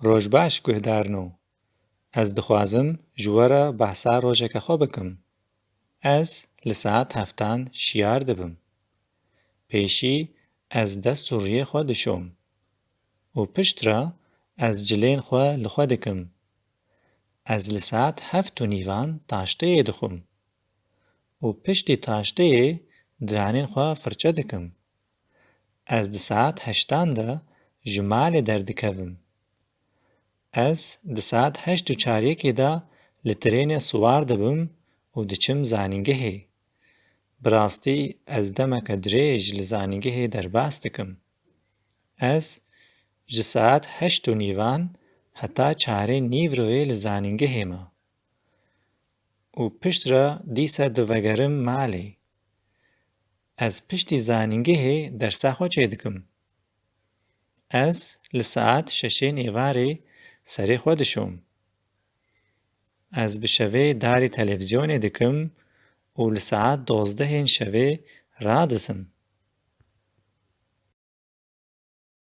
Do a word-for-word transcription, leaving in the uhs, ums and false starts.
Roj baş guhdarno. Ez dixwazim ji we re behsa rojeke xwe bikim. Ez li saet heftan şiyar dibim. Pêşî ez dest û riyê xwe dişom û pişt re ez cilên xwe li xwe dikim. Ez li saet heft û nîvan taşteyê dixwim û piştî taşteyê diranên xwe firçe dikim. Ez di saet heştan de ji malê derdikevim. Ez di saet heşt û çaryekê de li trênê siwar dibim û diçim zanîngehê. Bi rastî ez demeke dirêj li zanîngehê derbas dikim. Ez ji saet heşt û nîvan heta çarê nîvroyê li zanîngehê me û pişt re dîsa divegerim malê. Ez piştî zanîngehê dersa xwe çêdikim. Ez li saet şeşên êvarê serê xwe dişom. Ez bi şevê darî televîzyonê dikim û li saet dozdehên şevê radizim.